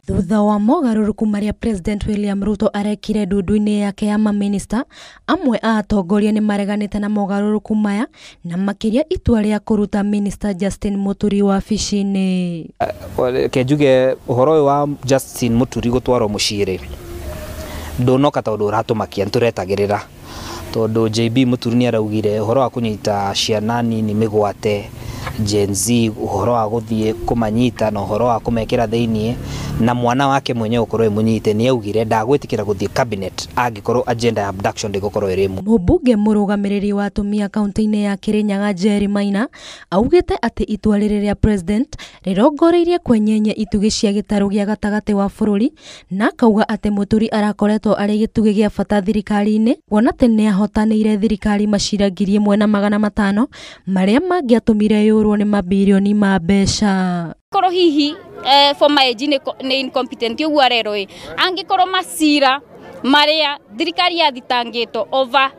Thutha wa mogarũrũku marĩa President William Ruto arekire ndundu-inĩ yake ya mamĩnĩsta, amwe a atongoria nĩ mareganĩte na mogarũrũku maya na makĩria itua rĩa kũruta Minister Justin Muturi wabici-inĩ. Reke njuge ũhoro ũyũ wa Justin Muturi gũtwarwo mũciĩ rĩ, ndũnoka tondũ ũratũmakia, nĩtũretagĩrĩra tondũ JB Muturi nĩ araugire ũhoro wa kũnyita ciana nini mĩgwate Gen Z, ũhoro wa gũthiĩ kũmanyita na ũhoro wa kũmekĩra thĩiniĩ na mwana wake mwenyewe gũkorwo ĩ mũnyite, nĩ augire ndagwĩtĩkĩra gũthiĩ cabinet angĩkorwo agenda ya abduction ndĩgũkorwo ĩrĩ ĩmwe. Mũmbunge mũrũgamĩrĩri wa atumia kaunti-inĩ ya Kirinyaga Jerry Maina augĩte atĩ itua rĩrĩ rĩa president rĩrongoreirie kwenyenyia itugĩ cia gĩtarũ gĩa gatagatĩ wa bũrũri, na akauga atĩ Mũturi arakoretwo arĩ gĩtugĩ gĩa bata thirikari-inĩ kuona atĩ nĩ ahotanĩire thirikari macira 1500 marĩa mangĩatũmire yũrwo nĩ mabirioni ma mbeca. Korwo hihi former AG nĩ incompetent ũguo arerwo ĩ, angĩkorwo macira marĩa thirikari yathitangĩtwo over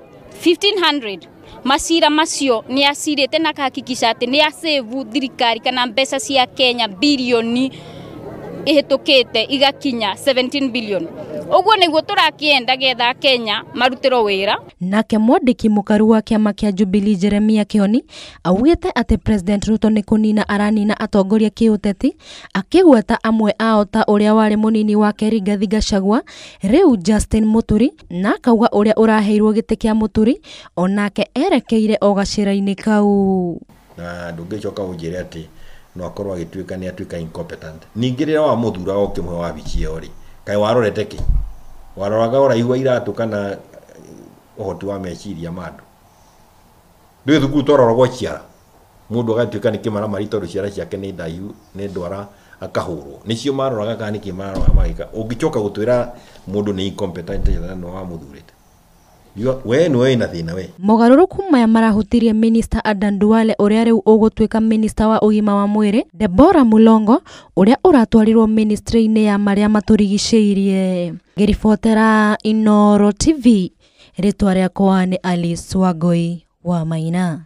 1500, macira macio nĩ acirĩte na akahakikisha atĩ nĩ asave thirikari kana mbeca cia Kenya bilioni ihĩtũkĩte igakinya 17 billion, ũguo nĩguo tũrakĩenda getha Kenya marutĩrwo wĩra. Nake mwandĩki mũkaru wa kĩama kĩa Jubilee Jeremia Kioni augĩte atĩ President Ruto nĩ kũnina aranina atongoria kĩũteti, akĩgweta amwe ao ta ũrĩa warĩ mũnini wake Rigathi Gachagua, rĩu Justin Muturi, na akauga ũrĩa ũraheirwo gĩtĩ kĩa Muturi onake erekeire o gacĩra-inĩ kau. Na ndũngĩcoka ũnjĩre atĩ no akorwo agĩtuĩka nĩ atuĩka incompetent. Ningĩ rĩrĩa wamũthura ũkĩmũhe wabici ĩyo rĩ, kaĩ warorete kĩ? Waroraga ũraihu wa iratũ kana ũhoti wa meciria ma andũ? Ndũĩ thukuru twaroragwo ciara, mũndũ agatuĩka nĩ kĩmaramari tondũ ciara ciake nĩ ndaihu, nĩ ndwara, akahũrwo. Nĩcio maroraga kana nĩkĩ maroraga magĩka? Ũngĩcoka gũtwĩra mũndũ nĩ incompetent na nĩ wamũthurĩte, we nĩwe wĩna thĩna we. Mogarũrũku maya marahutirie Minister Adan Duale ũrĩa rĩu ũgũtuĩka Minister wa ũgima wa mwĩrĩ, Deborah Mulongo ũrĩa ũratwarirwo ministry-inĩ ya marĩa matũrigicĩirie. Ngĩribotera Inooro TV, rĩtwa rĩakwa nĩ Alice Wangui wa Maina.